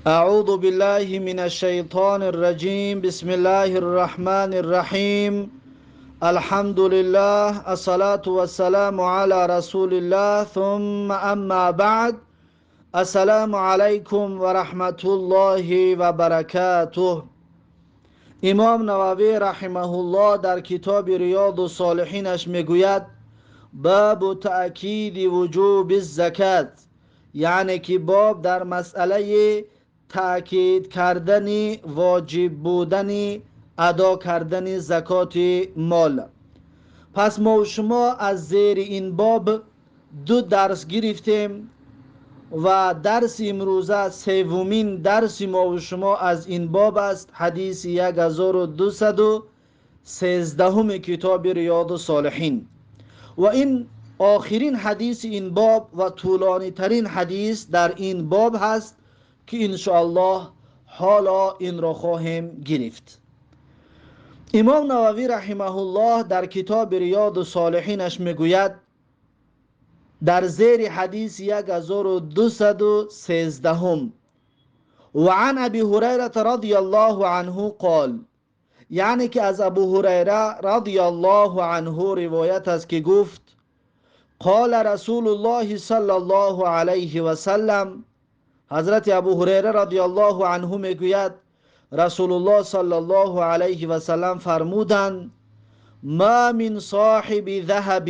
أعوذ بالله من الشيطان الرجيم. بسم الله الرحمن الرحيم. الحمد لله، الصلاة والسلام على رسول الله، ثم أما بعد. السلام عليكم ورحمة الله وبركاته. امام نووی رحمه الله در کتاب ریاض الصالحینش میگوید: باب تأکید وجوب الزکات، یعنی که باب در مسئله تأکید کردن واجب بودن ادا کردن زکات مال. پس ما و شما از زیر این باب دو درس گرفتیم و درس امروزه سومین درس ما و شما از این باب است، حدیث 1213 کتاب ریاض الصالحین. و این آخرین حدیث این باب و طولانی ترین حدیث در این باب هست که انشاءالله حالا این را خواهیم گرفت. امام نووی رحمه الله در کتاب ریاض الصالحینش میگوید در زیر حدیث 1213: و عن ابی هریره رضی الله عنه قال، یعنی که از ابو هریره رضی الله عنه روایت است که گفت: قال رسول الله صلی الله علیه و سلم. حضرت ابو هریره رضی الله عنه میگوید رسول الله صلی الله علیه و سلم فرمودند: ما من صاحب ذهب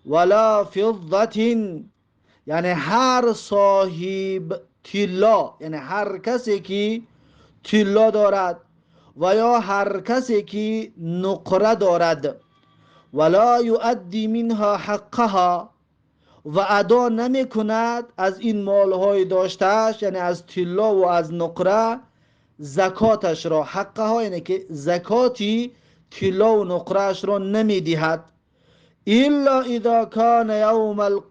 ولا فضة، یعنی هر صاحب طلا، یعنی هر کسی که طلا دارد و یا هر کسی که نقره دارد، ولا یؤدی منها حقها، و ادا نمی کند از این مالهای داشتهش، یعنی از طلا و از نقره، زکاتش را، حقها یعنی که زکاتی طلا و نقرهش را نمی دهد، الا اذا كان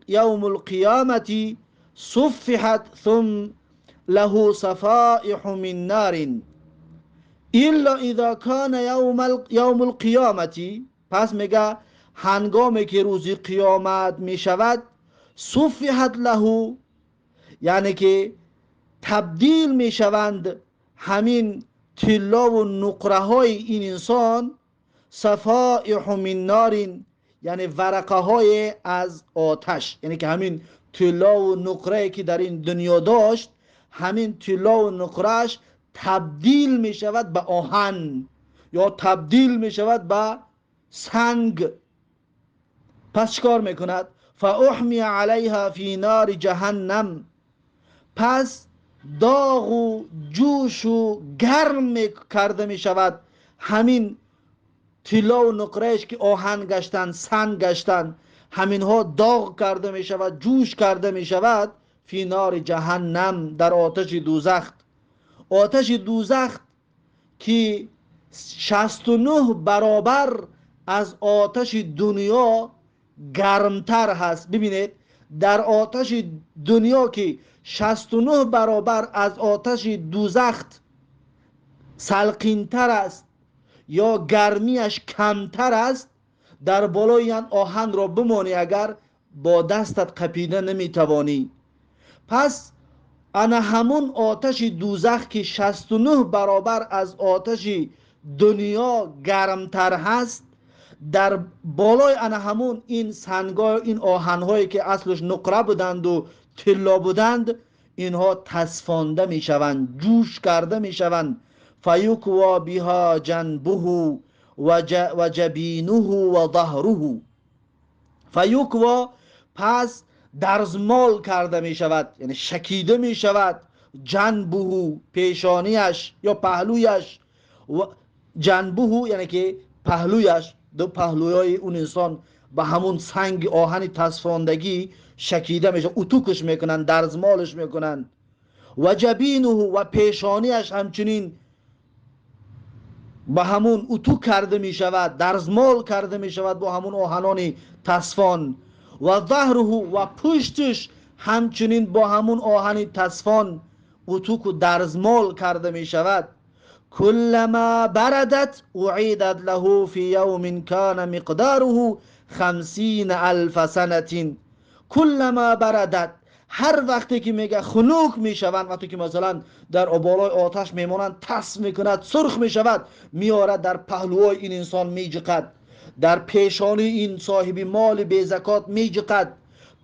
یوم القیامة صفحت ثم له صفائح من نار. الا اذا كان یوم القیامة، پس میگه هنگامی که روز قیامت میشود، صفحت له، یعنی که تبدیل میشوند همین طلا و نقره های این انسان، صفائح من نار، یعنی ورقه های از آتش، یعنی که همین طلا و نقره که در این دنیا داشت، همین طلا و نقرهش تبدیل می شود به آهن یا تبدیل می شود به سنگ. پس چیکار میکند؟ فاحمی علیها فی نار جهنم، پس داغ و جوش و گرم کرده می شود همین طلا و نقرهش که آهن گشتن، سنگ گشتن، همینها داغ کرده می شود، جوش کرده می شود، فی نار جهنم، در آتش دوزخ. آتش دوزخ که 69 برابر از آتش دنیا گرمتر هست. ببینید در آتش دنیا که 69 برابر از آتش دوزخ سلقینتر است یا گرمیش کمتر است، در بالای آن آهن را بمانی اگر با دستت قپیده نمیتوانی. پس انا همون آتش دوزخ که 69 برابر از آتش دنیا گرمتر هست، در بالای انا همون این سنگای، این آهنهایی که اصلش نقره بودند و طلا بودند، اینها تصفانده میشوند، جوش کرده میشوند. فیکوا بها جنبه و جبینه و ظهره. فیکوا، پس درزمال کرده می شود، یعنی شکیده می شود، جنبه پیشانیش یا پهلویش، و جنبه یعنی که پهلویش، دو پهلوی اون انسان به همون سنگ آهن تصفاندگی شکیده میشه، اتوکش میکنن، درزمالش میکنن. و جبینه و پیشانیش همچنین به همون اتو کرده می شود، درزمال کرده می شود با همون آهنان تصفان. و ظهره و پشتش همچنین با همون آهن تصفان اتوک و درزمال کرده می شود. کلما بردت اعیدت له فی یوم کان مقداره 50,000 سنة. کلما بردت، Ҳар вақте ки мега хунук мешаванд, вақте ки масалан дар болои оташ мемонанд, тасф мекунад, сурх мешавад, меорад дар паҳлӯҳои ин инсон меҷиқад, дар пешонии ин соҳиби моли безакот меҷиқад,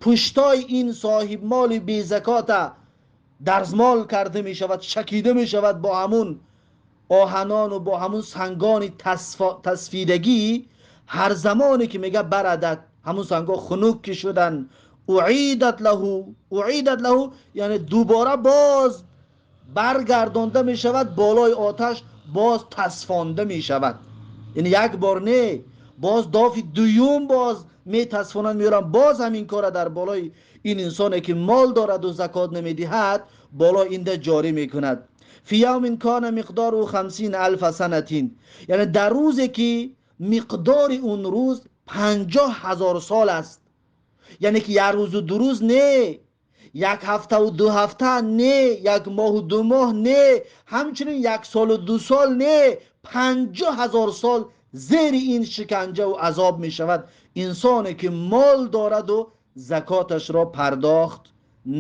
пуштои ин соҳиб моли безакота дарзмол карда мешавад, шакида мешавад бо ҳамун оҳанону бо ҳамун сангони тасфидагӣ. Ҳар замоне ки мега барадат, ҳамун сангҳо хунук ки шуданд, уидат лаҳу, уидат лаҳу, яъне дубора боз баргардонда мешавад болои оташ, боз тасфонда мешавад. Яъне як бор не, боз дофи дуюм боз метасфонанд, меоранд, боз ҳамин кора дар болои ин инсоне ки мол дораду закот намедиҳад, болои инда ҷорӣ мекунад. Фи явмин кана миқдору 50 алфа санатин, яъне дар рӯзе ки миқдори он рӯз 50 000 сол аст. Яъне ки як рӯзу ду рӯз не, як ҳафтаву ду ҳафта не, як моҳу ду моҳ не, ҳамчунин як солу ду сол не, 50 000 сол зери ин шиканҷаву азоб мешавад инсоне ки мол дораду закоташро пардохт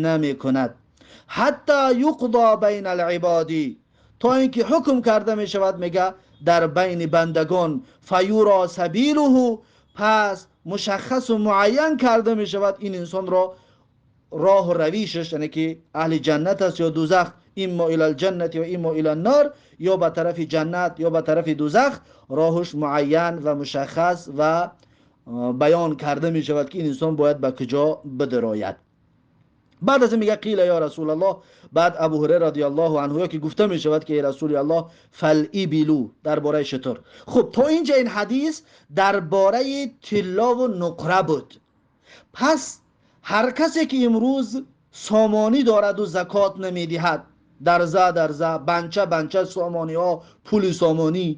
намекунад. Ҳатта юқдо байна алибоди, то ин ки ҳукм карда мешавад, мега, дар байни бандагон. Фаюро сабилуҳу, пас мушаххасу муайян карда мешавад ин инсонро роҳу равишаш, яъне ки аҳли ҷаннат аст ё дузах, иммо ила лҷаннати ва иммо ила ннор, ё ба тарафи ҷаннат, ё ба тарафи дузах роҳуш муайян ва мушаххас ва баён карда мешавад, ки ин инсон бояд ба куҷо бидарояд. Баъд аз ин мега: қила ё расулаллоҳ, баъд Абу Ҳурайра радиаллоҳу анҳу ки гуфта мешавад ки эй расули Аллоҳ, фалибилу, дар бораи шутур. Хуб, то инҷа ин ҳадис дар бораи тиллову нуқра буд. Пас ҳар касе ки имрӯз сомонӣ дораду закот намедиҳад, дарза дарза, банча банча сомониҳо, пули сомонӣ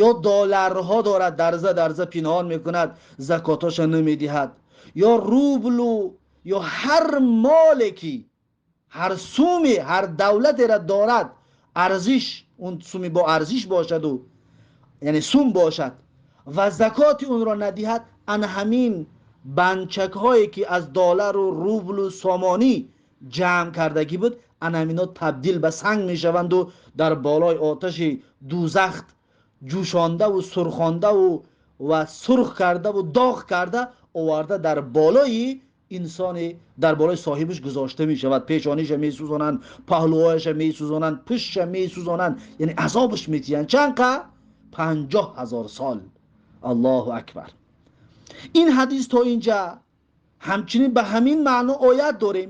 ё долларҳо дорад, дарза дарза пинҳон мекунад, закоташа намедиҳад, ё рублу ё ҳар моле ки ҳар суме, ҳар давлатеро дорад, арзиш он суми бо арзиш бошаду, яъне сум бошад ва закоти онро надиҳад, ана ҳамин банчакҳое ки аз доллару рублу сомонӣ ҷамъ кардагӣ буд, ана ҳаминҳо табдил ба санг мешаванду дар болои оташи дузахт ҷӯшондаву сурхондаву ва сурх кардаву доғ карда оварда дар болои инсони, дар болои соҳибаш гузошта мешавад. Пешониша месӯзонанд, паҳлӯҳояша месӯзонанд, пуштша месӯзонанд, яъне азобаш метиҳанд. Чанд қа? 50 000 сол. Аллоҳу акбар! Ин ҳадис то инҷа, ҳамчунин ба ҳамин маъно оят дорем.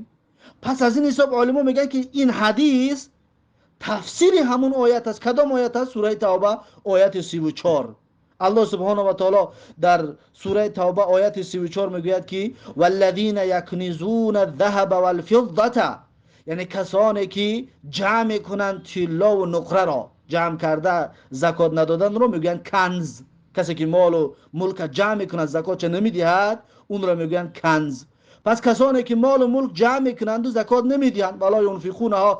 Пас аз ин ҳисоб олимо мегӯянд, ки ин ҳадис тафсири ҳамун оят аст. Кадом оят аст? Сураи Тавба, ояти 34. Аллоҳ субҳонаҳу ва таоло дар сураи Тавба, ояти 34 мегӯяд, ки валлазина якнизуна заҳаба валфиддата, яъне касоне ки ҷамъ мекунанд тиллову нуқраро, ҷамъ карда закот надоданро мегӯянд канз. Касе ки молу мулка ҷамъ мекунад, закотша намедиҳад, унро мегӯянд канз. Пас касоне ки молу мулк ҷамъ мекунанду закот намедиҳанд, вала юнфиқунаҳо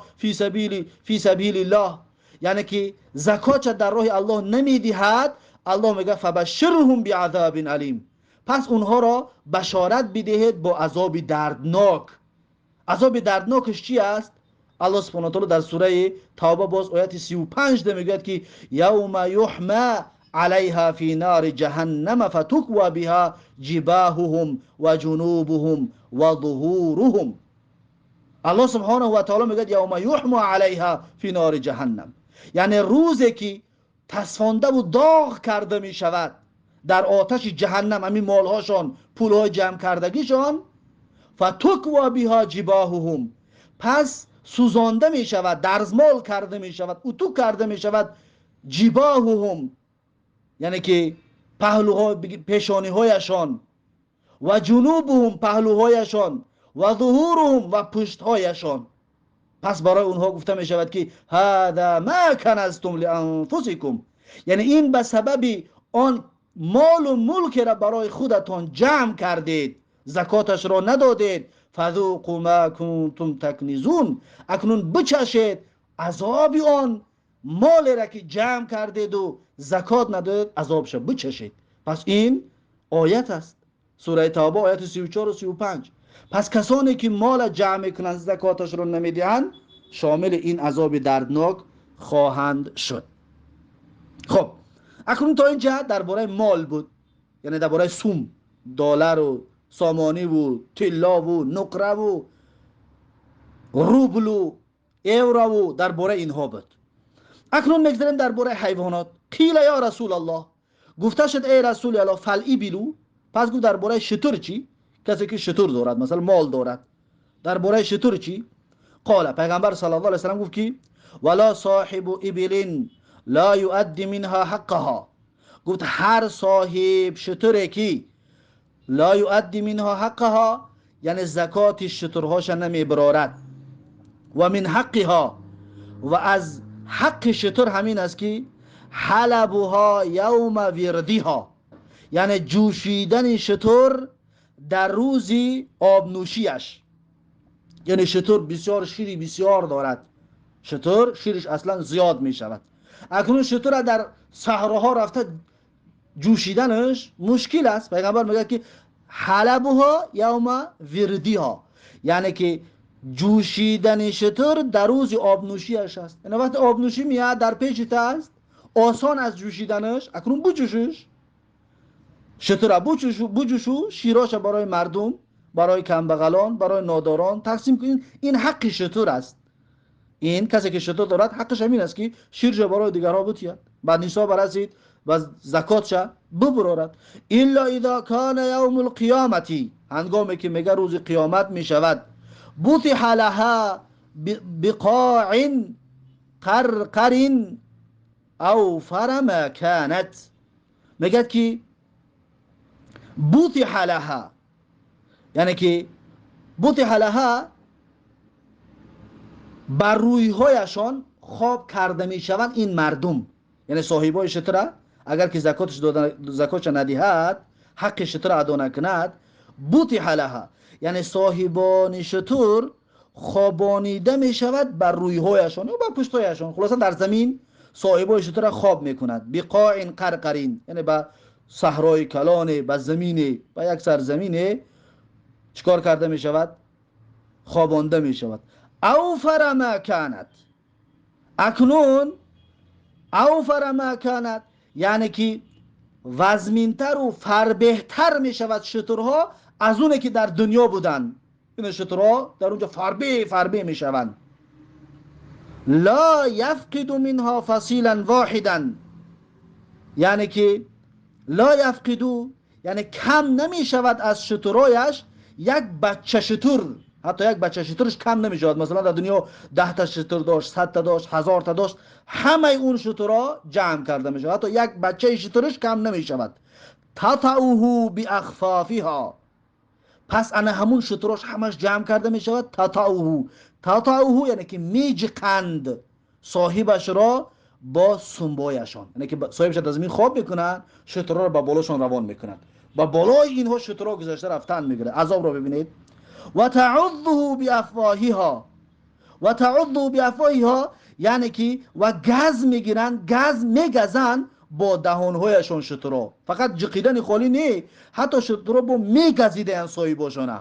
фи сабилиллоҳ, яъне ки закотша дар роҳи Аллоҳ намедиҳад, Аллоҳ мегӯяд: фабашширҳум биазабин алим, пас онҳоро башорат бидиҳед бо азоби дарднок. Азоби дарднокаш чи аст? Аллоҳ субҳана таоло дар сураи Тавба боз ояти 35 мегӯяд, ки явма юҳма алайҳа фи нари ҷаҳаннама фатуква биҳа ҷибаҳуҳум ва ҷунубуҳум ва зуҳуруҳум. Аллоҳ субҳонаҳу ва таоло мегӯяд: явма юҳма алайҳа фи нари ҷаҳаннам, яъне рӯзе ки тасфондаву доғ карда мешавад дар оташи ҷаҳаннам ҳамин молҳошон, пулҳои ҷамъ кардагишон, фатуква биҳа ҷибоҳуҳум, пас сӯзонда мешавад, дарзмол карда мешавад, уту карда мешавад, ҷибоҳуҳум, яъне ки паҳлӯҳо, пешониҳояшон, ва ҷунубуҳум, паҳлӯҳояшон, ва зуҳуруҳум, ва пуштҳояшон. Пас барои онҳо гуфта мешавад, ки ҳада ма каназтум лианфусикум, яъне ин ба сабаби он молу мулкера барои худатон ҷамъ кардед, закоташро надодед. Фазуқу ма кунтум такнизун, акнун бичашед азоби он молеро ки ҷамъ кардеду закот надодед, азобша бичашед. Пас ин оят аст, сураи Тавба, ояти 34-у 35. پس کسانی که مال جمع میکنند زکاتش رو نمیدهند شامل این عذاب دردناک خواهند شد. خب اکنون تا اینجا درباره مال بود، یعنی درباره سوم، دلار و سامانی و طلا و نقره و روبل و ایورو و درباره اینها بود. اکنون میگذریم درباره حیوانات. قیل یا رسول الله، گفته شد ای رسول الله فالابل، پس گفت درباره شتر چی؟ کسی که شتر دارد مثلا مال دارد، درباره شتر چی؟ قال، پیغمبر صلی الله علیه و سلم گفت که ولا صاحب ابل لا یؤدی منها حقها، گفت هر صاحب شتری که لا یؤدی منها حقها، یعنی زکات شترهاش نمیبرارد، و من حقها، و از حق شتر همین است که حلبها یوم وردها، یعنی جوشیدن شتر در روزی آبنوشیش. یعنی شتر بسیار شیری بسیار دارد، شتر شیرش اصلا زیاد می شود. اکنون شتر در صحراها رفته جوشیدنش مشکل است. پیغمبر میگه که حلبها یوم وردیها، یعنی که جوشیدن شتر در روز آبنوشیش است. یعنی وقتی آبنوشی میاد در پیشت است، آسان از جوشیدنش، اکنون بجوشش شتر بجوشو شیراش برای مردم، برای کمبغلان، برای ناداران تقسیم کنین. این حق شتر است. این کسی که شتر دارد حقش همین است که شیرش برای دیگرها بتید، بعد نصاب برسید و زکاتش ببرارد. الا اذا کان یوم القیامت، هنگامی که میگه روز قیامت میشود، بطح لها بقاع قرقر اوفر ما كانت، میگه که بطح لها، یعنی که بطح لها بر رویهایشان خواب کرده میشوند این مردم، یعنی صاحبای شتر اگر که زکاتش ندهد، حق شتر ادا نکند، بطح لها یعنی صاحبان شتر خوابانیده میشود بر رویهایشان یا بر پشتهایشان، خلاصه در زمین صاحبای شتر خواب میکند. بقاع قرقرین یعنی به صحرای کلان، به زمین، به یک سرزمین چیکار کرده میشود؟ خوابانده میشود. اوفر ما کانت، اکنون اوفر ما کانت یعنی که وزمینتر و فربهتر میشود شترها از اونه که در دنیا بودن. این شترها در اونجا فربه فربه میشوند. لا یفقد منها فصیلا واحدا، یعنی که لا یفقد یعنی کم نمیشود از شترایش یک بچه شتر، حتی یک بچه شترش کم نمیشود. مثلا در دنیا 10 تا شتر داشت، 100 تا داشت، 1000 تا داشت، همه اون شترها جمع کرده میشود، حتی یک بچه شترش کم نمیشود. تطعوه باخفافها، پس انا همون شتراش همش جمع کرده میشود. تطعوه، تطعوه یعنی که میجقند صاحبش را با سنبایشان، یعنی که صاحبش در زمین خواب میکنند، شترها را به بالاشان روان میکنند، با بالای اینها شترها گذشته رفتن میگیره. عذاب را ببینید. و تعضه بافواهها، و تعضه بافواهها یعنی که و گز میگیرند، گز میگزند با دهانهایشان شترها. فقط جقیدن خالی نه، حتی شترها با میگزیدن صاحباشانه.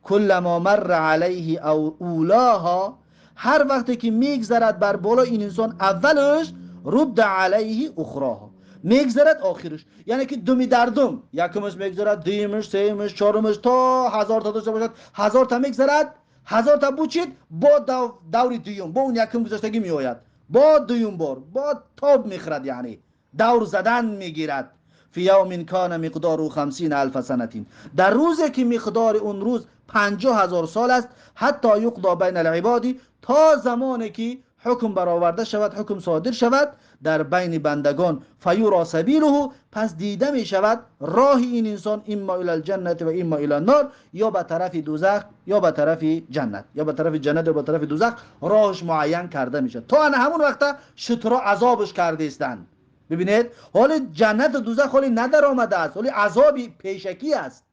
کلما مر علیه او اولاها، هر وقتی که میگذرد بر بالا این انسان اولش، رد علیه اخراها، میگذرد آخرش، یعنی که دومی در دوم، یکمش میگذرد، دویمش، سیمش، چهارمش، تا 1000 تا داشته باشد، 1000 تا میگذرد، 1000 تا بوچید، با دور دویم با اون یکم گذشتگی میآید، با دویم بار با تاب میخرد، یعنی دور زدن میگیرد. فی یوم کان مقداره 50,000 سنه، در روزی که مقدار اون روز 50,000 سال است، حتی یقضی بین العباد، تا زمانی که حکم برآورده شود، حکم صادر شود در بین بندگان. فیورا سبیله، پس دیده می شود راه این انسان، اما الی الجنت و اما الی النار، یا به طرف دوزخ یا به طرف جنت، یا به طرف جنت یا به طرف دوزخ راهش معین کرده می شود. تا همون وقت شترا عذابش کرده استند. ببینید حال جنت و دوزخ حالی ندر آمده است، حالی عذابی پیشکی است،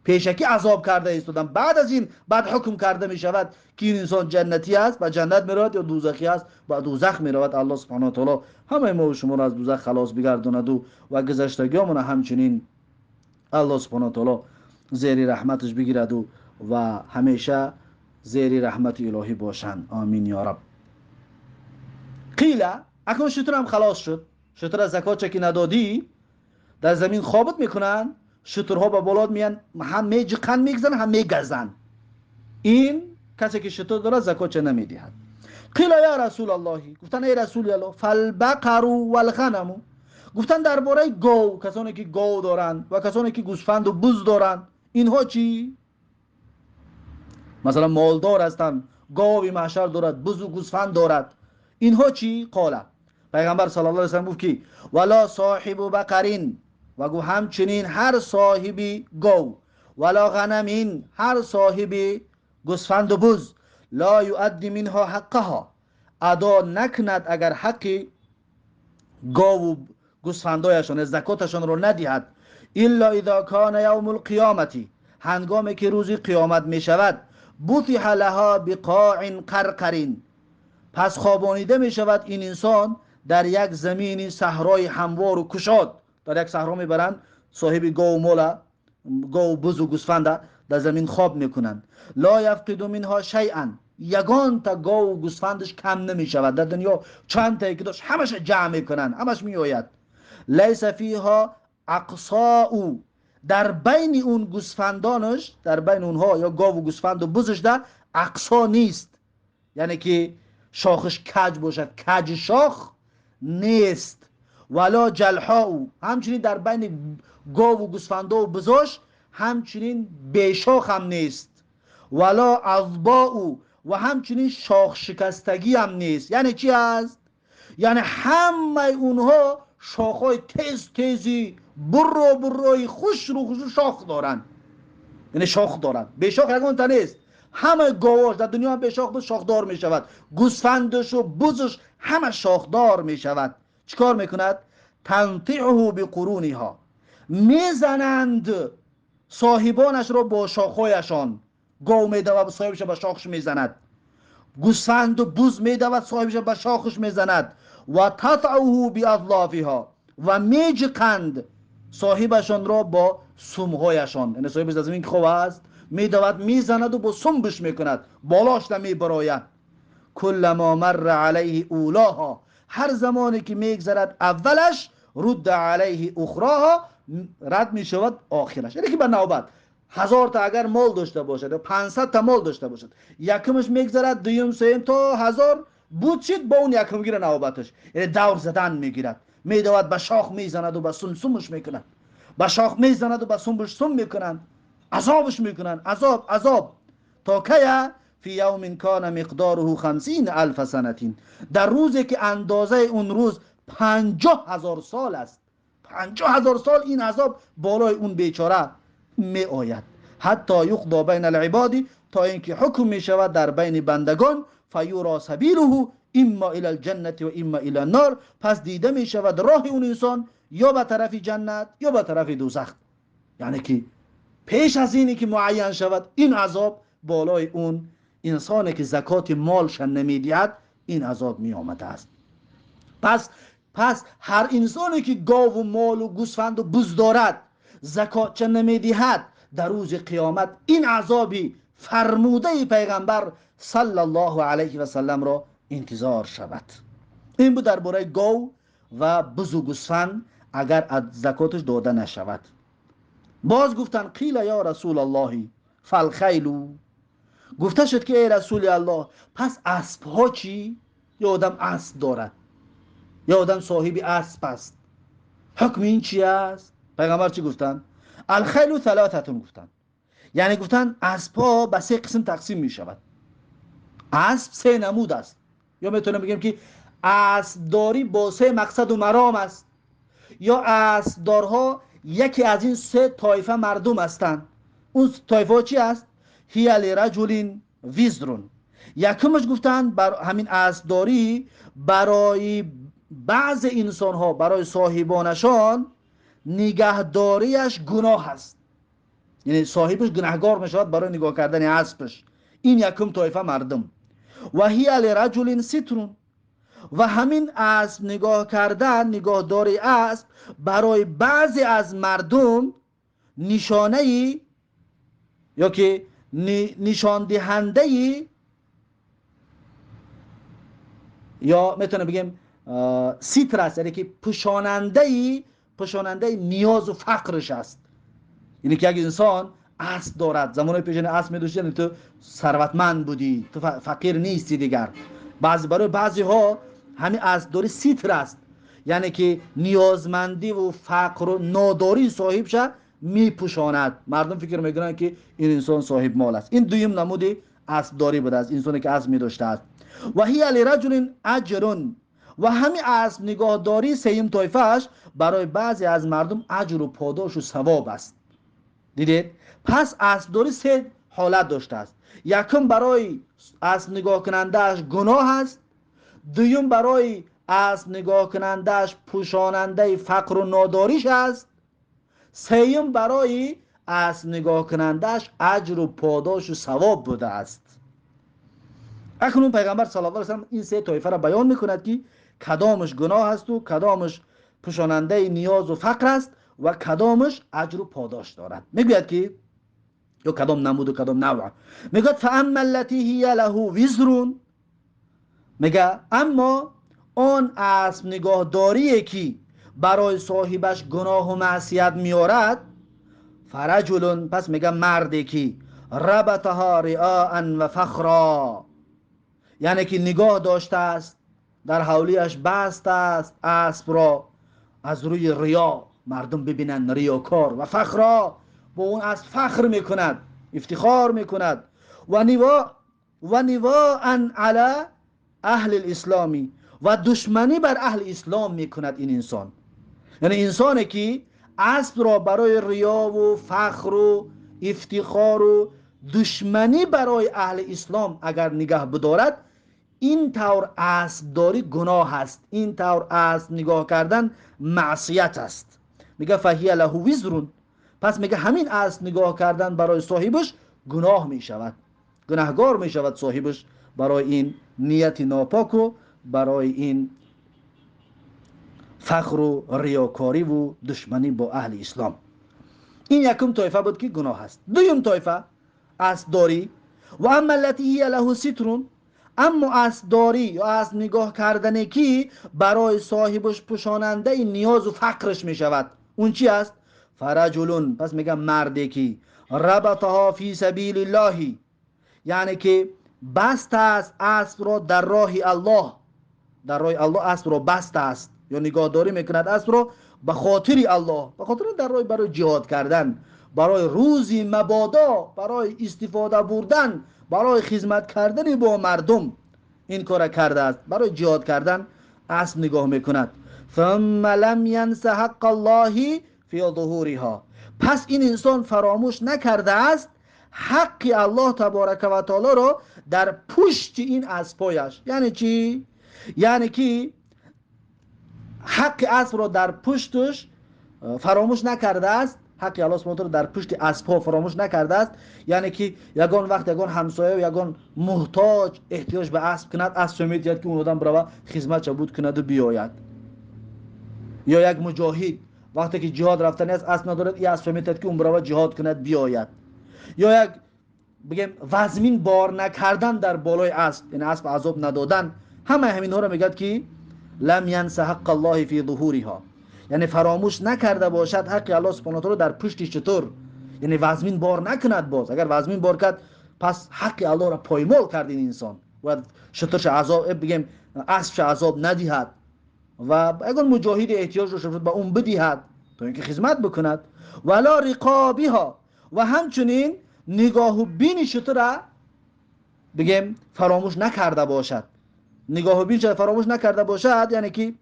پیشکی عذاب کرده ایستادن. بعد از این بعد حکم کرده می شود که این انسان جنتی است و جنت می رود یا دوزخی است و دوزخ می رود. الله سبحانه و تعالی همه ما و شما را از دوزخ خلاص بگرداند و گذشتگیامون همچنین الله سبحانه و تعالی зери раҳматаш бигираду ва ҳамеша зери раҳмати илоҳӣ бошанд. Омин ё раб. Қила, акнун шутурам халос шуд. Шутура закотча ки надодӣ, дар замин хобут мекунанд, шутурҳо ба болот меянд, ҳам меҷиқанд, мегзананд, ҳам мегазанд. Ин касе ки шутур дорад, закотча намедиҳад. Қила я расулаллоҳи, гуфтанд: эй расули аллоҳ, фалбақару валғанаму. Гуфтанд дар бораи гов, касоне ки гов доранд ва касоне ки гӯсфанду буз доранд, инҳо чӣ? Масалан, молдор ҳастанд, гови маҳшар дорад, бузу гӯсфанд дорад, инҳо чӣ? Қола, пайғамбар саллаллоҳу алайҳи васаллам гуфт ки вала соҳибу бақарин, ва гуфт ҳамчунин ҳар соҳиби гов, вала ғанамин, ҳар соҳиби гӯсфанду буз, ла юадди минҳо ҳаққаҳо, адо накунад агар ҳаққи гову гӯсфандояшон, закоташонро надиҳад, илла изо кана явму лқиёмати, ҳангоме ки рӯзи қиёмат мешавад, бутиҳа лаҳо биқоин қарқарин, пас хобонида мешавад ин инсон дар як замини саҳрои ҳамвору кушод. Дар як саҳро мебаранд соҳиби гову мола, гову бузу гӯсфанда дар замин хоб мекунанд. Ло яфқиду минҳо шайъан, ягонта гову гӯсфандаш кам намешавад. Дар дунё чандтае ки дошт, ҳамаша ҷамъ мекунанд, ҳамаш меояд. Лайса фиҳо ақсоу, дар байни он гӯсфандонаш, дар байни онҳо ё гову гӯсфанду бузашда ақсо нест, яъне ки шохаш каҷ бошад, каҷи шох нест. Вало ҷалҳоу, ҳамчунин дар байни гову гӯсфандову бузош ҳамчунин бешох ҳам нест. Вало азбоу, ва ҳамчунин шохшикастагӣ ҳам нест. Яъне чи аст? Яъне ҳамаи онҳо шохҳои тез тези бурро буррои хушру хушру шох доранд, яъне шох доранд, бешох ягонта нест. Ҳамаи говош дар дунё бешох буд, шохдор мешавад, гӯсфандушу бузуш ҳама шохдор мешавад. Чӣ кор мекунад? Тантиҳу биқуруниҳо, мезананд соҳибонашро бо шохҳояшон. Гов медавад, соҳибаша ба шохш мезанад, гӯсфанду буз медавад, соҳибаша ба шохш мезанад. Ва татъуҳу биазлофиҳо, ва меҷиқанд соҳибашонро бо сумҳояшон. Яъне соҳибаш дар замин ки хоб аст, медавад, мезанаду бо сумбиш мекунад, болошда мебарояд. Кулламо марра алайҳи улоҳо, ҳар замоне ки мегзарад аввалаш, рудда алайҳи ухроҳо, рад мешавад охираш. Яъне ки ба навбат 1000 та агар мол дошта бошад ё 500 та мол дошта бошад, якумаш мегзарад, дуюм, сеюм, то 1000 буд шид, бо он якумгира навбаташ. Яъне давр задан мегирад, медавад, ба шох мезанаду ба сум сумш мекунад, ба шох мезанаду ба сумбуш сум мекунанд, азобш мекунанд, азоб, азоб. То кая? Фи явмин кана миқдоруҳу 50 алфа санатин, дар рӯзе ки андозаи он рӯз 50 000 сол аст. 50 000 сол ин азоб болои он бечора меояд. Ҳатто юқдо байна алибоди, то ин ки ҳукм мешавад дар байни бандагон. Фаюро сабилуҳу имма ила алҷаннати ва имма ила нор, пас дида мешавад роҳи он инсон ё ба тарафи ҷаннат, ё ба тарафи дӯзах. Яъне ки пеш аз ине ки муайян шавад, ин азоб болои он инсоне ки закоти молша намедиҳад, ин азоб меомадааст. Пас ҳар инсоне ки гову молу гӯсфанду буз дорад, закотча намедиҳад, дар рӯзи қиёмат ин азоби фармудаи пайғамбар саллаллоҳу алайҳи васалламро интизор шавад. Ин буд дар бораи гов ва бузу гӯсфанд, агар аз закоташ дода нашавад. Боз гуфтанд: қила ё расулаллоҳи фалхайлу, гуфта шуд ки эй расули аллоҳ, пас аспҳо чӣ? Ё одам асп дорад, ё одам соҳиби асп аст, ҳукми ин чи аст? Пайғамбар чӣ гуфтанд? Алхайлу талотатун, гуфтанд. Яъне гуфтанд, аспҳо ба се қисм тақсим мешавад. Асп се намуд аст, ё метавонем бигем ки аспдорӣ бо се мақсаду маром аст, ё аспдорҳо яке аз ин се тоифа мардум ҳастанд. Он тоифаҳо чи аст? Ҳия лираҷулин визрун, якумаш гуфтанд, бар ҳамин аспдорӣ барои баъзе инсонҳо, барои соҳибонашон нигаҳдориаш гуноҳ аст, яъне соҳибаш гунаҳгор мешавад барои нигоҳ кардани аспаш. Ин якум тоифа мардум. Ва ҳия лираҷулин ситрун, ва ҳамин асп нигоҳ кардан, нигоҳдори асп барои баъзе аз мардум нишонаи یا که نشان دهنده یا میتونه بگیم ستر است، یعنی که پوشاننده نیاز و فقرش است. یعنی که اگه انسان اسب دارد، زمان پیشین اسب می‌داشتی، یعنی تو ثروتمند بودی، تو فقیر نیستی دیگر. برای بعضی ها همین اسب داری ستر است، یعنی که نیازمندی و فقر و ناداری صاحبش میپوشاند. مردم فکر میکنند که این انسان صاحب مال است. این دویم نمود اسب داری بوده است، انسانی که اسب می‌داشته است. و هی لرجل اجر، و همین اسب نگاهداری سیم طایفه‌اش برای بعضی از مردم اجر و پاداش و ثواب است. دیدید؟ پس اسبداری سه حالت داشته است. یکم برای اسب نگاه کننده‌اش گناه است، دویم برای اسب نگاه کننده‌اش پوشاننده فقر و ناداریش است، سیم برای اسب نگاه کننده‌اش اجر و پاداش و ثواب بوده است. اکنون پیغمبر صلی الله علیه و سلم این سه طایفه را بیان میکند که کدامش گناه است و کدامش پوشاننده نیاز و فقر است و کدامش اجر و پاداش دارد. میگوید که یا کدام نمود و کدام نوع. میگوید فاما التي هي له وزر، میگه اما آن اسب نگاهداریه که برای صاحبش گناه و معصیت میارد، فرجل، پس میگه مردی که ربطها رئاء و فخرا، یعنی که نگاه داشته است، در حولیش بست است اسب را از روی ریا، مردم ببینند ریاکار، و فخرا، با اون اسب فخر میکند، افتخار میکند، و نواء علی اهل الاسلامی، و دشمنی بر اهل اسلام میکند این انسان. یعنی انسانی که اسب را برای ریا و فخر و افتخار و دشمنی برای اهل اسلام اگر نگه بدارد، این طور اسبداری گناه است، این طور اسب نگاه کردن معصیت است. میگه فهی له وزر، پس میگه همین اسب نگاه کردن برای صاحبش گناه میشود، گناهگار میشود صاحبش برای این نیت ناپاک و برای این فخر و ریاکاری و دشمنی با اهل اسلام. این یکم طایفه بود که گناه است. دویم طایفه اسبداری، و اما التي هي له ستر، اما اسبداری یا اسب نگاه کردن که برای صاحبش پوشاننده نیاز و فقرش می شود، اون چی است؟ فرجلون، پس میگم مردی که ربطها فی سبیل الله، یعنی که بست است اسب را در راه الله، در راه الله اسب را بست است یا نگاهداری میکند اسب را به خاطر الله، به خاطر در راه برای جهاد کردن، برای روزی مبادا، برای استفاده بردن، برای خدمت کردن با مردم این کار کرده است، برای جهاد کردن اسب نگاه میکند. ثم لم ینس حق الله فی ظهورها، پس این انسان فراموش نکرده است حق الله تبارک و تعالی را در پشت این اسبایش. یعنی چی؟ یعنی که حق اسب را در پشتش فراموش نکرده است، حق الله سبحانه و تعالی در پشت اسبها فراموش نکرده است. یعنی که یگان وقت یگان همسایه و یگان محتاج احتیاج به اسب کند، اسب می‌دهد که اون آدم برود خدمت بود کند و بیاید. یا یک مجاهد وقتی که جهاد رفتنی است اسب ندارد، این اسب می‌دهد که اون برود جهاد کند بیاید. یا یک بگیم وزمین بار نکردن در بالای اسب، یعنی اسب عذاب ندادن، همه همینها رو میگه که لم ینس حق الله فی ظهورها، یعنی فراموش نکرده باشد حق الله سبحانه و تعالی در پشتش. چطور؟ یعنی وزمین بار نکند. باز اگر وزمین بار کرد پس حق الله را پایمال کرد این انسان، باید شترش عذاب بگیم اسبش عذاب ندهد و اگر مجاهد احتیاج داشته باشد به اون بدهد تا اینکه خدمت بکند. ولا رقابها، و همچنین نگاه و بین شتر بگیم فراموش نکرده باشد، نگاه و بین فراموش نکرده باشد، یعنی که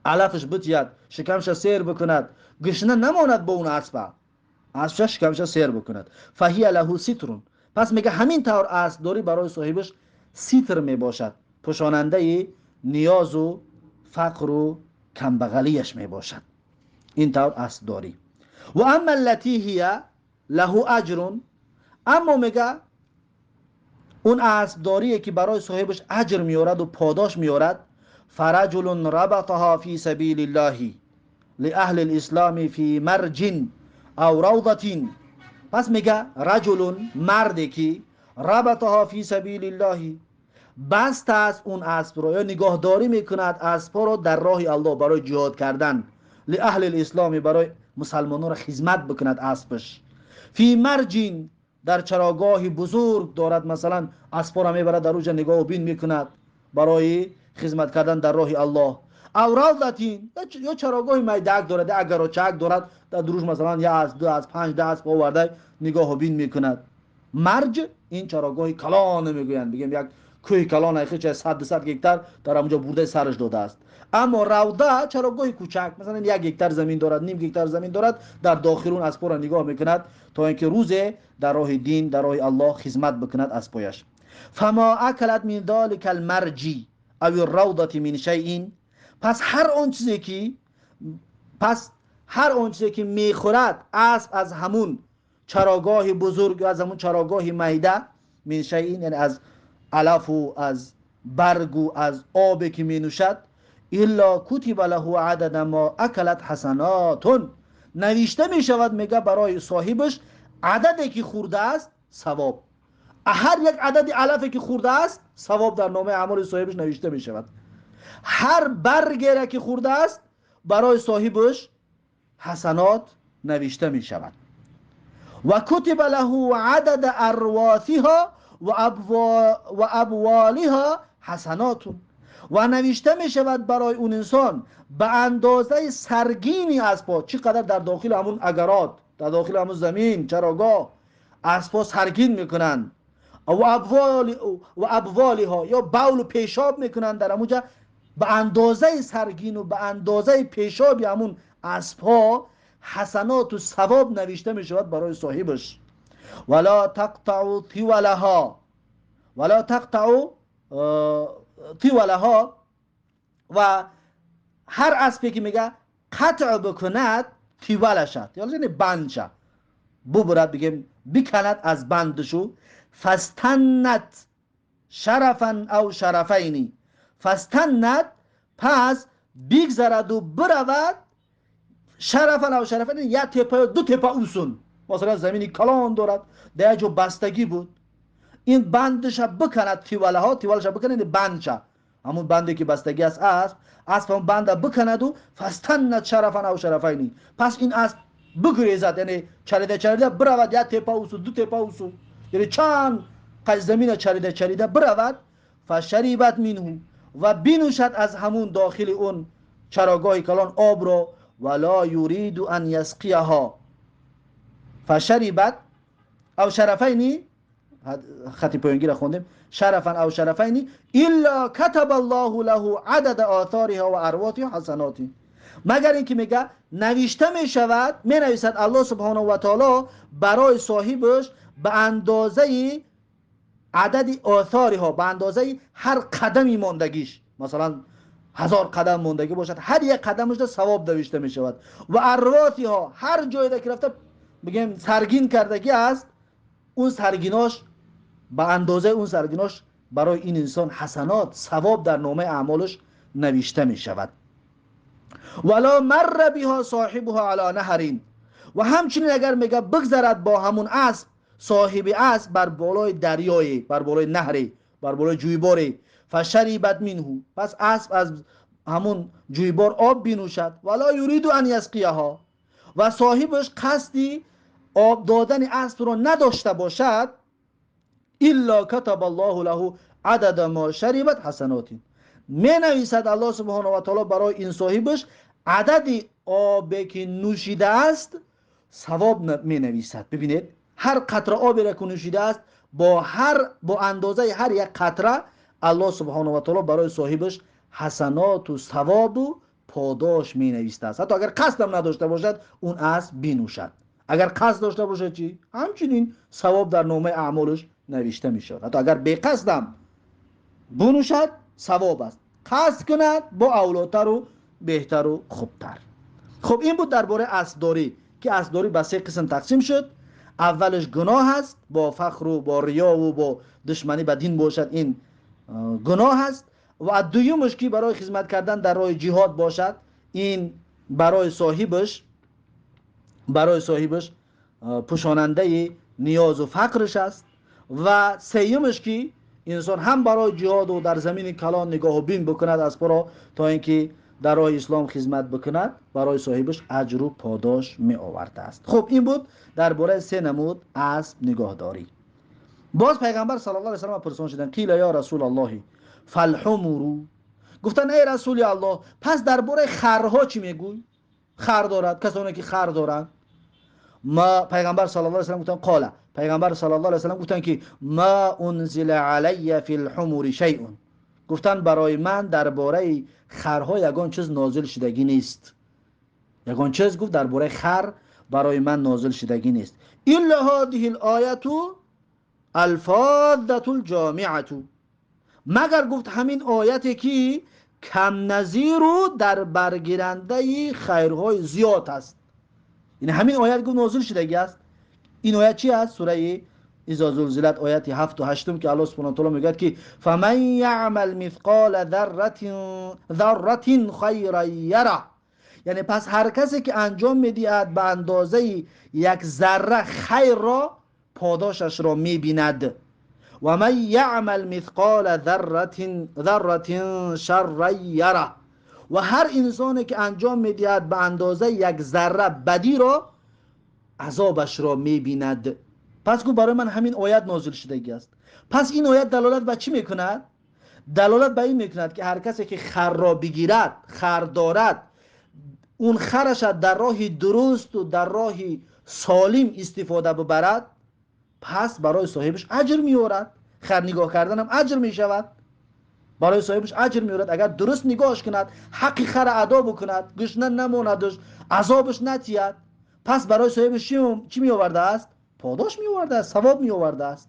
علفش بتید، شکمش سیر بکند، گشنه نماند با اون اسب، اسبش شکمش سیر بکند. فهی له ستر، پس میگه همین طور اسب داری برای صاحبش ستر میباشد، پوشاننده نیاز و فقر و کمبغلیش میباشد این طور اسب داری. و اما التي هي له اجر، اما میگه اون اسب داریه که برای صاحبش اجر میارد و پاداش میارد، فرجل ربطها فی سبیل الله لأهل الاسلام فی مرج او روضة، پس میگه رجل مردی که ربطها فی سبیل الله، بست است اون اسب رو یا نگاهداری میکند اسب رو در راه الله برای جهاد کردن، لاهل الاسلام، برای مسلمانان را خدمت بکند اسبش. فی مرجین، در چراگاه بزرگ دارد، مثلا اسب را میبرد در اونجا نگاه و بین میکند برای خدمت کردن در راه الله. او روضتین، یا چراگاه میدک دارد، اگر چک دارد در دروش مثلا یا از 2 از 5 10 اسب آورده نگاه و بین میکند. مرج این چراگاه کلان میگویند، بگیم یک کوه کلان ایخه 100 200 گکتر در اونجا برده سرش داده است. اما روضه چراگاه کوچک، مثلا 1 گکتر زمین دارد، نیم گکتر زمین دارد، در داخل اون اسب را نگاه میکند تا اینکه روز در راه دین، در راه الله خدمت بکند اسبایش. فما اکلت من ذلك المرج او الروضه من شیء، پس هر آن چیزی که، پس هر آن چیزی که میخورد اسب از همون چراگاه بزرگ، از همون چراگاه میده، من شیء یعنی از علف و از برگ و از آب که می نوشد، الا کتب له عدد ما اکلت حسنات، نوشته می شود میگه برای صاحبش عددی که خورده است ثواب. هر یک عدد علفی که خورده است ثواب در نامه اعمال صاحبش نوشته می شود. هر برگی را که خورده است برای صاحبش حسنات نوشته می شود. و کتب له عدد ارواثها و ابوالها حسنات، و نوشته می شود برای اون انسان به اندازه سرگینی اسبا، چقدر در داخل همون اگرات، در داخل همون زمین چراگاه اسبا سرگین میکنند، و ابوالها یا بول و پیشاب میکنند در همونجا، به اندازه سرگین و به اندازه پیشاب همون اسبها حسنات و ثواب نوشته می شود برای صاحبش. ولا تقطع طولها، ولا تقطع طولها، و هر اسبی که میگه قطع بکند طولش، یعنی بندش ببرد، بگیم بکند از بندشو، فاستنت شرفا او شرفینی، فاستنت پس بگذرد و برود، شرفا او شرفینی یک تپه یا دو تپه اوسون، مثلا زمینی کلان دارد در جو بستگی بود، این بندش بکند تیوله ها، تیولش بکند یعنی بندش، همون بندی که بستگی است اسب، اسب هم بند بکند و فاستنت شرفا او شرفینی، پس این اسب بگریزد، یعنی چریده چریده برود، یک تپه اوسو دو تپه اوسو، یعنی چند قش زمین چریده چریده برود، فشریبت منه، و بینوشد از همون داخل اون چراگاه کلان آب را، ولا یرید ان یسقیها، فشریبت او شرفینی، خطی پایینگی را خوندیم، شرفا او شرفینی الا کتب الله له عدد آثارها و ارواتها حسناتی، مگر اینکه میگه نوشته میشود، می نویسد الله سبحانه و تعالی برای صاحبش به اندازه عدد آثارها، به اندازه هر قدمی ماندگیش، مثلا 1000 قدم ماندگی باشد، هر یک قدمش ده ثواب نوشته می شود، و ارواتها هر جایی که رفته بگیم سرگین کردگی است، اون سرگیناش به اندازه اون سرگیناش برای این انسان حسنات ثواب در نامه اعمالش نوشته می شود. ولا مر بها صاحبها علی نهر، و همچنین اگر میگه بگذرد با همون اسب، صاحب اسب بر بالای دریای، بر بالای نهری، بر بالای جویباری، فشریبت منه، پس اسب از همون جویبار آب بینوشد، ولا یرید ان یسقیها، و صاحبش قصدی آب دادن اسب را نداشته باشد، الا کتب الله له عدد ما شربت حسنات، می نویسد الله سبحانه و تعالی برای این صاحبش عدد آبی که نوشیده است ثواب می نویسد. ببینید هر قطره آبی را که نوشیده است با اندازه هر یک قطره الله سبحانه و تعالی برای صاحبش حسنات و ثواب و پاداش می نویسد است. حتی اگر قصد هم نداشته باشد اون اسب بینوشد، اگر قصد داشته باشد چی؟ همچنین ثواب در نامه اعمالش نوشته می شود. حتی اگر بی قصد هم بنوشد ثواب است، قصد کند با اولاتر و بهتر و خوبتر. خب این بود درباره اسبداری که اسبداری به 3 قسم تقسیم شد. اولش گناه است، با فخر و با ریا و با دشمنی به دین باشد، این گناه است. و دویمش که برای خدمت کردن در راه جهاد باشد، این برای صاحبش пӯшонандаи ниёзу фақрш аст. Ва сеюмаш ки инсон ҳам барои ҷиҳоду дар замини калон нигоҳу бин бикунад аспро, то ин ки дар роҳи ислом хизмат бикунад, барои соҳибаш аҷру подош меовардааст. Хуб, ин буд дар бораи се намуд асп нигоҳдорӣ. Боз пайғамбар саллаллоҳу алайҳи васаллам пурсон шуданд: қила ё расулаллоҳи фалҳумуру, гуфтанд: эй расули аллоҳ, пас дар бораи харҳо чӣ мегӯй? Хар дорад, касоне ки хар доранд. Ма пайғамбар саллаллоҳу алайҳи васаллам гуфтанд: қола, пайғамбар саллаллоҳу алайҳи васаллам гуфтанд ки ма унзила алайя фил ҳумури шайъун, гуфтанд барои ман дар бораи харҳо ягон чиз нозил шудагӣ нест. Ягон чиз гуфт дар бораи хар барои ман нозил шудагӣ нест. Илла ҳадиҳи л-ояту алфаддату л-ҷомиату, магар гуфт ҳамин ояте ки камназиру дар баргирандаи хайрҳои зиёд аст. Ин ҳамин оят гуфт нозил шудагӣ аст. Ин оят чи аст? Сураи изо зулзилат, ояти 7 ва 8, ки Аллоҳ субҳанаҳу ва таъоло мегӯяд ки фаман яъмал мисқола зарратин хайран яра, яъне пас ҳар касе ки анҷом медиҳад ба андозаи як зарра хайрро, подошашро мебинад. Ва ман яъмал мисқола зарратин шарран яра, ва ҳар инсоне ки анҷом медиҳад ба андозаи як зарра бадиро, азобашро мебинад. Пас гуфт барои ман ҳамин оят нозил шудагӣ аст. Пас ин оят далолат ба чӣ мекунад? Далолат ба ин мекунад ки ҳар касе ки харро бигирад, хар дорад, он хараша дар роҳи дурусту дар роҳи солим истифода бибарад, пас барои соҳибаш аҷр меорад. Хар нигоҳ карданам аҷр мешавад, барои соҳибаш аҷр меорад агар дуруст нигоҳш кунад, ҳаққи хара адо бикунад, гушна намонадаш, азобаш натиҳад. Пас барои соҳибаш чӣ меовардааст? Подош меовардааст, савоб меовардааст.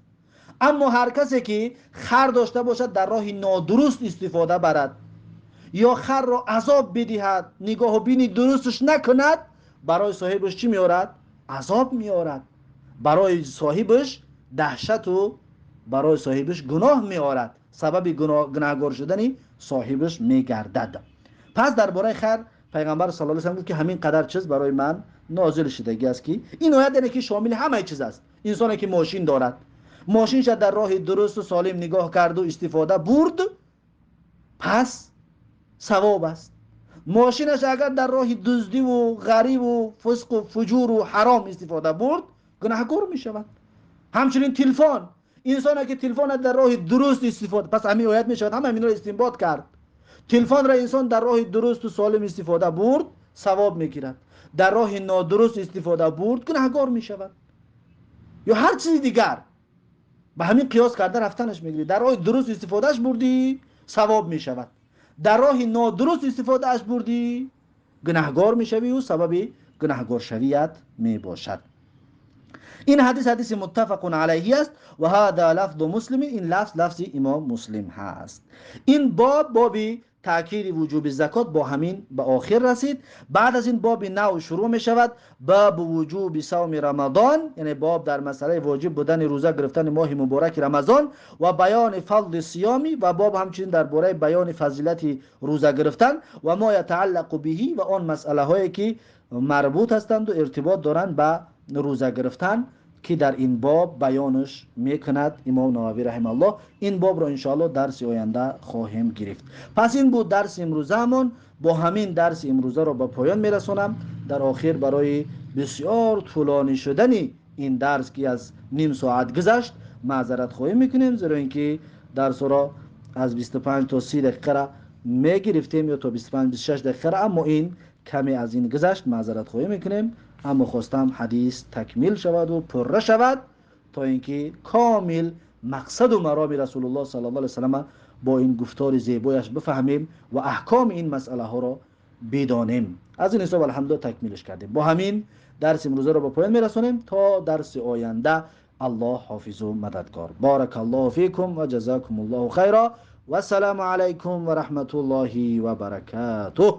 Аммо ҳар касе ки хар дошта бошад, дар роҳи нодуруст истифода барад ё харро азоб бидиҳад, нигоҳу бини дурусташ накунад, барои соҳибаш чӣ меорад? Азоб меорад, барои соҳибаш даҳшату барои соҳибаш гуноҳ меорад, сабаби гунаҳгор шудани соҳибаш мегардад. Пас дар бораи хар пайғамбар саллаллоҳу алайҳи васаллам гуфт ки ҳамин қадар чиз барои ман нозил шудагӣ аст, ки ин оят яъне ки шомили ҳамаи чиз аст. Инсоне ки мошин дорад, мошинша дар роҳи дурусту солим нигоҳ карду истифода бурд, пас савоб аст. Мошинаш агар дар роҳи дуздиву ғариву фисқу фуҷуру ҳаром истифода бурд, гунаҳкор мешавад. Ҳамчунин телефон, инсоне ки телефона дар роҳи дуруст истифода, пас ҳамин оят мешавад ҳама ҳаминро истинбот кард. Телефонро инсон дар роҳи дурусту солим истифода бурд, савоб мегирад, дар роҳи нодуруст истифода бурд, гунаҳгор мешавад. Ё ҳар чизи дигар ба ҳамин қиёс карда рафтанаш мегирӣ: дар роҳи дуруст истифодааш бурдӣ, савоб мешавад, дар роҳи нодуруст истифодааш бурдӣ, гунаҳгор мешавию сабаби гунаҳгоршавият мебошад. Ин ҳадис ҳадиси муттафақун алайҳи аст. Ва ҳада лафзу муслим, ин лафз лафзи имом Муслим ҳаст. Ин боб, боби таъкиди вуҷуби закот, бо ҳамин ба охир расид. Баъд аз ин боби нав шурӯъ мешавад, бабу вуҷуби савми рамадон, яъне боб дар масъалаи воҷиб будани рӯза гирифтани моҳи мубораки Рамазон ва баёни фазли сиёми, ва боб ҳамчунин дар бораи баёни фазилати рӯза гирифтан ва мо ятааллақу биҳи, ва он масъалаҳое ки марбут ҳастанду иртибот доранд ба рӯза гирифтан, ки дар ин боб баёнаш мекунад имом Нававӣ раҳимааллоҳ. Ин бобро иншоаллоҳ дарси оянда хоҳем гирифт. Пас ин буд дарси имрӯзаамон. Бо ҳамин дарси имрӯзаро ба поён мерасонам. Дар охир барои бисёр тӯлонӣ шудани ин дарс, ки аз ним соат гузашт, маъзаратхоҳӣ мекунем, зеро ин ки дарсро аз 25 то 30 дақиқара мегирифтем ё то 25 26 дақиқара, аммо ин каме аз ин гузашт, маъзаратхоҳӣ мекунем. Аммо хостам ҳадис такмил шаваду пурра шавад, то ин ки комил мақсаду мароми Расулуллоҳ саллаллоҳу алайҳи васаллама бо ин гуфтори зебояш бифаҳмем ва аҳкоми ин масъалаҳоро бидонем. Аз ин ҳисоб, алҳамдулилла, такмилш кардем. Бо ҳамин дарси имрӯзаро ба поён мерасонем. То дарси оянда Аллоҳ ҳофизу мададгор. Баракаллоҳу фикум ва ҷазакумуллоҳу хайро. Вассалому алайкум ва раҳматуллоҳи ва баракатуҳ.